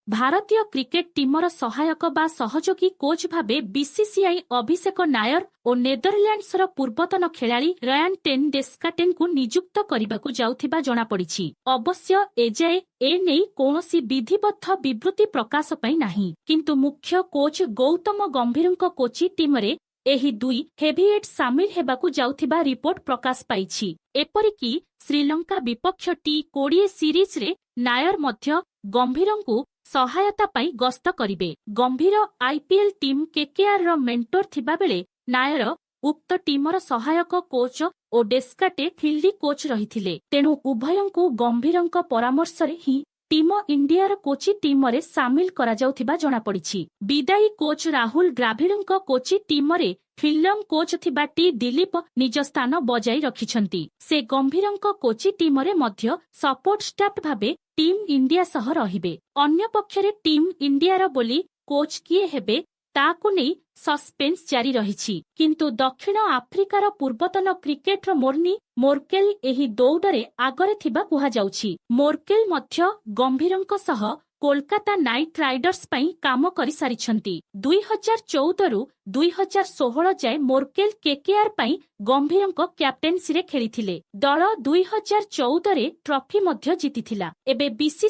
ଭାରତୀୟ କ୍ରିକେଟ ଟିମର ସହାୟକ ବା ସହଯୋଗୀ କୋଚ୍ ଭାବେ ବିସିସିଆଇ ଅଭିଷେକ ନାୟର ଓ ନେଦରଲ୍ୟାଣ୍ଡସର ପୂର୍ବତନ ଖେଳାଳି ରୟାନ ଟେନ୍ ଡେସ୍କାଟେଙ୍କୁ ନିଯୁକ୍ତ କରିବାକୁ ଯାଉଥିବା ଜଣାପଡ଼ିଛି। ଅବଶ୍ୟ ଏଯାଏ ଏ ନେଇ କୌଣସି ବିଧିବଦ୍ଧ ବିବୃତ୍ତି ପ୍ରକାଶ ପାଇ ନାହିଁ। କିନ୍ତୁ ମୁଖ୍ୟ କୋଚ୍ ଗୌତମ ଗମ୍ଭୀରଙ୍କ କୋଚିଂ ଟିମରେ ଏହି ଦୁଇ ହେଭିୱେଟ୍ ସାମିଲ ହେବାକୁ ଯାଉଥିବା ରିପୋର୍ଟ ପ୍ରକାଶ ପାଇଛି। ଏପରିକି ଶ୍ରୀଲଙ୍କା ବିପକ୍ଷ ଟି-20 ସିରିଜରେ ନାୟର ମଧ୍ୟ ଗମ୍ଭୀରଙ୍କୁ ସହାୟତା ପାଇଁ ଗସ୍ତ କରିବେ। ଗମ୍ଭୀର ଆଇପିଏଲ୍ ଟିମ୍ କେକେଆର୍ର ମେଣ୍ଟୋର ଥିବାବେଳେ ନାୟର ଉକ୍ତ ଟିମର ସହାୟକ କୋଚ୍ ଓ ଡେସ୍କାଟେ ଫିଲ୍ଡ କୋଚ୍ ରହିଥିଲେ। ତେଣୁ ଉଭୟଙ୍କୁ ଗମ୍ଭୀରଙ୍କ ପରାମର୍ଶରେ ହିଁ ଟିମ ଇଣ୍ଡିଆର କୋଚିଂ ଟିମରେ ସାମିଲ କରାଯାଉଥିବା ଜଣାପଡ଼ିଛି। ବିଦାୟୀ କୋଚ୍ ରାହୁଲ ଦ୍ରାବିଡଙ୍କ କୋଚିଂ ଟିମରେ ଫିଲ୍ଡିଂ କୋଚ୍ ଥିବା ଟି ଦିଲୀପ ନିଜ ସ୍ଥାନ ବଜାଇ ରଖିଛନ୍ତି। ସେ ଗମ୍ଭୀରଙ୍କ କୋଚିଂ ଟିମରେ ମଧ୍ୟ ସପୋର୍ଟ ଷ୍ଟାଫ୍ ଭାବେ ଟିମ୍ ଇଣ୍ଡିଆ ସହ ରହିବେ। ଅନ୍ୟପକ୍ଷରେ ଟିମ୍ ଇଣ୍ଡିଆର ବୋଲିଂ କୋଚ୍ କିଏ ହେବେ, ତାକୁ ନେଇ ସସ୍ପେନ୍ସ ଜାରି ରହିଛି। କିନ୍ତୁ ଦକ୍ଷିଣ ଆଫ୍ରିକାର ପୂର୍ବତନ କ୍ରିକେଟର ମୋର୍ନି ମୋର୍କେଲ ଏହି ଦୌଡ଼ରେ ଆଗରେ ଥିବା କୁହାଯାଉଛି। ମୋର୍କେଲ ମଧ୍ୟ ଗମ୍ଭୀରଙ୍କ ସହ କୋଲକାତା ନାଇଟ୍ ରାଇଡର୍ସ ପାଇଁ କାମ କରିସାରିଛନ୍ତି। 2014ରୁ 2016 ଯାଏ ମୋର୍କେଲ କେକେଆର୍ ପାଇଁ ଗମ୍ଭୀରଙ୍କ କ୍ୟାପ୍ଟେନ୍ସିରେ ଖେଳିଥିଲେ। ଦଳ 2014ରେ ଟ୍ରଫି ମଧ୍ୟ ଜିତିଥିଲା। ଏବେ ବିସିସି